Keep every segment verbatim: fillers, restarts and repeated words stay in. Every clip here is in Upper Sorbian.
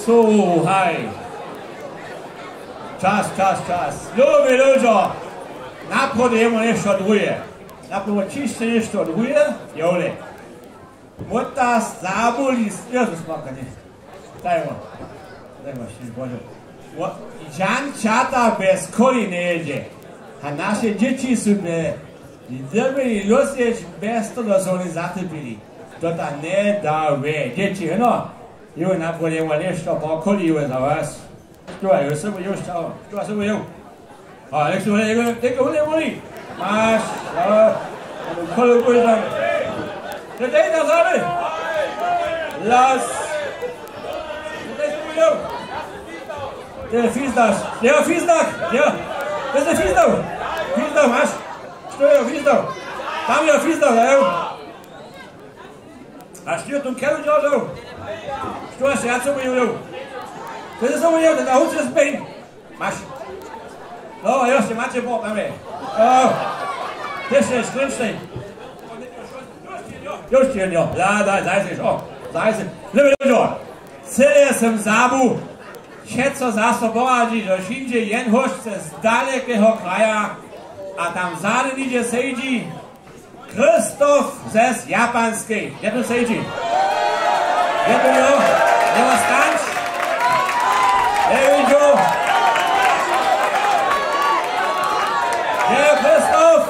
So, haj. Čas, čas, čas. Lubi ludźo, naprawdźe jemu něšto druhe. Naprawdźe ćišće něšto druhe. Jowle. Wota zabuli, ja, to smakanje. Dajmo. Dajmo, Bože. Wo-, žan čata bez koli njejědźe. A naše dźěći su bje, dyrbjeli losjeć bez to, da su woni zatrpili. To ta njedawe. Dźěći, no. Joj, naprawdźe něšto pokoli za was. Što je, jo, sobu, jo, što? Što sobu, jo? A, jak se vole, jak, jak vole, vole? Maš, a, kolo, kolo, tam. Te dej na zale. Las. Te dej sobu, jo. Te fizdaš. Jo, fizdak, jo. Te se fizdał. Fizdał, maš. Što je, fizdał? Tam je fizdał, jo. A što je tom kelu dźeržał? Što je, ja co mówił? To je co mówił, to na huce spin. Maš. No, još je macie po, tam je. O. Ty se skrypšej. Još ti jo. Da, da, zajseš, o. Zajseš. Lebe, jo. Cyle sem zabu. Wšetco zaso poradźi, że přińdźe jen hosće z dalekeho kraja, a tam zady nihdźe sedźi Christoph z Japanskej. Je tu sedźi? Je tu jo? Njema stać? Je widźu. Je Christoph?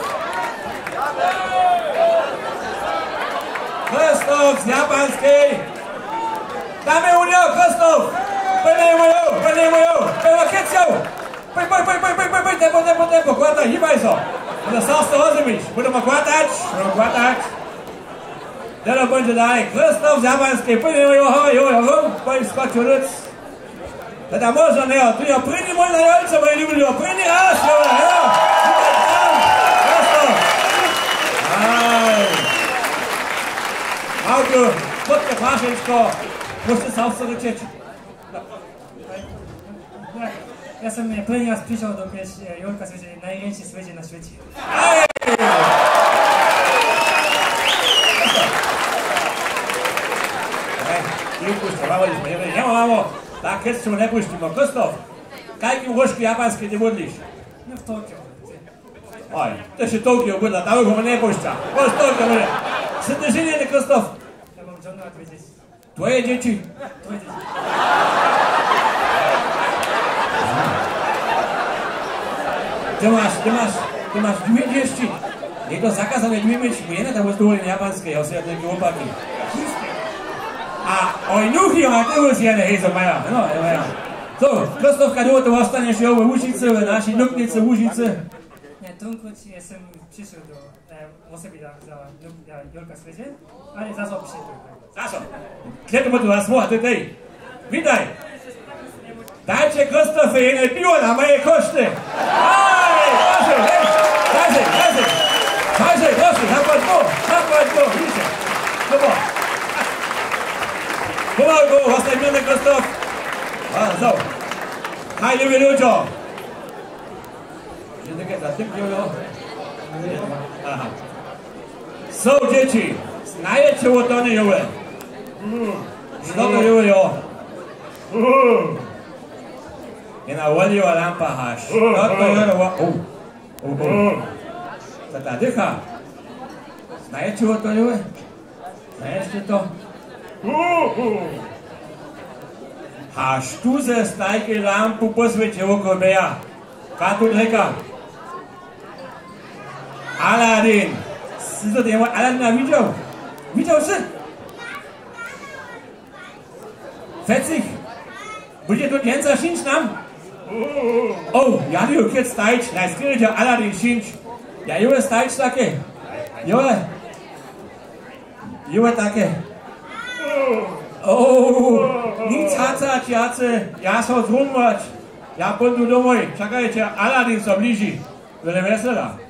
Christoph z Japanskej. Damy Union, Christoph! Pojmejmy jo, pojmejmy jo, pojmejmy kecjo! Poj, poj, poj, tempo, tempo, tempo, kładaj, hibaj so! Ale so to rozumisz, budeme kładać, budeme kładać. Teraz będzie dalej, Christoph z Japanskej, pojmejmy jo, ho, jo, jo, ho, poj, skoczył ryc. Teda może, nie, tu ja prynji mój na jajce, bo ja lubię, prynji raz, jo, jo, Christoph! Aj. Małku, pod te flaszeczko, musimy sam sobie krzyczeć. Ja sam je prvi raz prišao dok je, e, Jolka sveće najrječi sveće na sveće. Aj! Aj, ti pušća, mamo, ti smo, ja, ja, mamo, tak, kad ćemo ne puštimo, Kostov, kajkim rožku japanske ti budliš? No, v Tokio. Aj, to je Tokio, budla, tam ho ne pušća. Bo z Tokio, ne. Se ti ženi, ne, Kostov? Ja mam žonu a dve djeći. Twoje dzieci. Ty masz, ty masz, ty masz dwie dzieci. Nie to zakazane dwie mieć, bo jedna tam jest długo japańskie, ja sobie takie chłopaki. A oj, nuchi, a ty już jeden, hej, co mają, no, ja mają. Co, Kostowka, długo to ostaniesz, ja, w Łužicy, w naszej Lubnicy, w Łužicy? Nie, Tomku, jestem przyszedł do E, wosebje za, za, za Jolka Swědźe, ale za so přijdu. Zaso. Kje to tu was móhła, ty, tej? Witaj. Dajće Kristofej jedne piwo na moje košty. Aj, prošu, hej. Dajće, dajće. Dajće, prošu, zapłać go, zapłać go, widzicie. Dobro. Pomału go, wostaj mjony Kristof. A, so. Haj, lubi ludźo. Aha. So, dźěći, znajeće wo tone jowe? Što to jowe, jo? Jedna wohljiwa lampa haš. Što to jowe, wo-, o, o, o. To ta dycha. Znajeće wo to jowe? Znajeće to? Haš tu ze stajkej lampu po swěće wokoło beja. Katun rěka. Aladin. Sy to teho Aladina widźał? Widźał sy? Fecich. Budźe to dźensa šińć nam? O, ja ju kec stajć, najskerje dźe Aladin šińć. Ja, jowe stajć take. Jowe. Jowe take. O, nic hacać, jace, ja so zrumwać. Ja póńdu domoj, čakajće, Aladin so bliži. Wjele wjesela.